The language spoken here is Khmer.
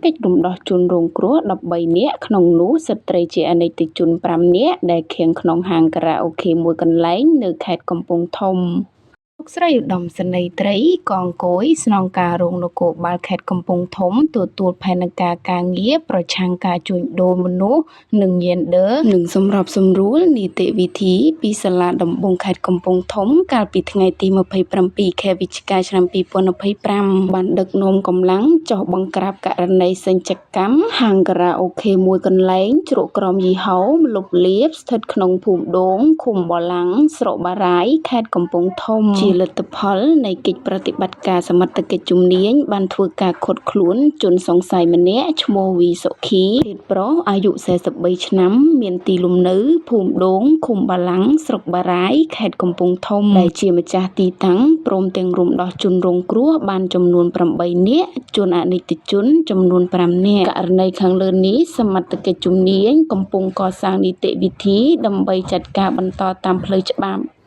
កិច្ចរំដោះជនរងគ្រោះ13នាក់ក្នុងនោះស្ត្រីជាអនីតិជន5នាក់ដែលឃាំងក្នុងហាងខារ៉ាអូខេមួយកន្លែងនៅខេត្តកំពង់ធំ។ លោកស្រីឧត្តមសេនីយ៍ត្រីកងគយស្នងការរងនគរបាលខេត្តកំពង់ធំទទួលផែនការការងារប្រឆាំងការជួញដូរមនុស្សនិងយេនឌ័រនិងសម្របសម្រួលនីតិវិធីពីសាលាដំបងខេត្តកំពង់ធំកាលពីថ្ងៃទី27ខែវិច្ឆិកាឆ្នាំ2025បានដឹកនាំកម្លាំងចុះបង្ក្រាបករណីសញ្ចកម្មហាងខារ៉ាអូខេមួយកន្លែងជ្រកក្រោមយីហោមលុបលាបស្ថិតក្នុងភូមិដូងឃុំបល្ល័ង្កស្រុកបារាយខេត្តកំពង់ធំជាលទ្ធផលនៃកិច្ចប្រតិបត្តិការសមត្ថកិច្ចជំនាញបានធ្វើការឃាត់ខ្លួនជនសង្ស័យម្នាក់ឈ្មោះវីសុខីភេទប្រុសអាយុ43ឆ្នាំមានទីលំនៅភូមិដូងឃុំបល្ល័ង្កស្រុកបារាយខេត្តកំពង់ធំដែលជាម្ចាស់ទីតាំងព្រមទាំងរំដោះជនរងគ្រោះបានចំនួន8នាក់ជនអនិច្ចជនចំនួន5នាក់ករណីខាងលើនេះសមត្ថកិច្ចជំនាញកំពុងកសាងនីតិវិធីដើម្បីចាត់ការបន្តតាមផ្លូវច្បាប់។